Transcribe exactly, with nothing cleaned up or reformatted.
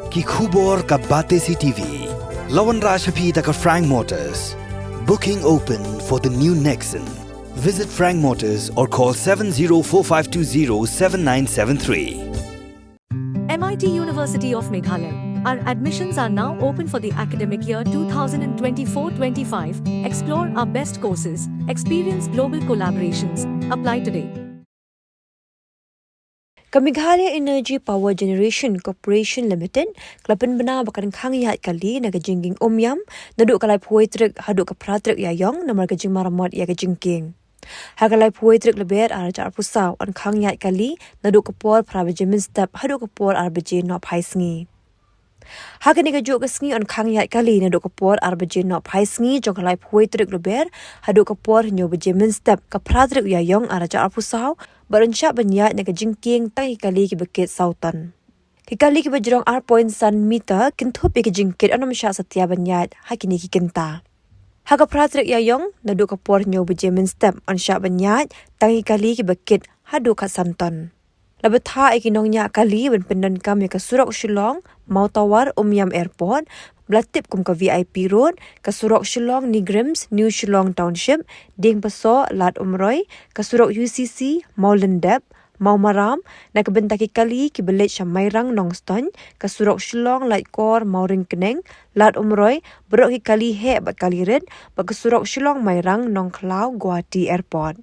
Ki khubor ka Batesi TV. La wanrah sha phi da ka Frank Motors. Booking open for the new Nexon. Visit Frank Motors or call seven zero four five two zero seven nine seven three. M I T University of Meghalaya. Our admissions are now open for the academic year twenty twenty-four twenty-five. Explore our best courses, experience global collaborations. Apply today. Ka Meghalaya Energy Power Generation Corporation Limited ka la pynbna ba kan khang ïaid kali na ka jingkieng Umiam naduh ka laiphew tarik haduh ka phra tarik Ïaiong namar ka jingmaramot ïa ka jingkieng. Ha ka laiphew tarik Lber ar hajar arphew saw yn khang ïaid kali naduh ka por phra baje mynstep haduh ka por ar baje nohphai sngi. Ha kane kajuh ka sngi yn khang ïaid kali naduh ka por ar baje nohphai sngi jong ka laiphew tarik Lber haduh ka por hynñiew baje mynstep ka phra tarik Ïaiong ar hajar arphew saw bad yn shah ban ïaid na ka jingkieng tang ki kali kiba kit saw ton. Ki kali kiba jrong ar point san meter kynthup ïa ki jingkit yn ym shah satia ban ïaid ha kine ki kynta. Ha ka phra tarik Ïaiong naduh ka por hynñiew baje mynstep yn shah ban ïaid tang ki kali kiba kit haduh khatsan ton. La bthah ïa ki nongñiah kali ban pyndonkam ïa ka surok Shillong Mawtawar Umiam Airport ba la tip kum ka V I P Road, ka surok Shillong Nigrims New Shillong Township, Diengpasoh Lad Umroi, ka surok U C C Mawlyndep Mawmaram na ka bynta ki kali kiba leit sha Mairang Nongstoiñ, ka surok Shillong Laitkor Mawryngkneng Lad Umroi baroh ki kali heh bad kali rit bad ka surok Shillong Mairang Nongkhlaw Guwahati Airport.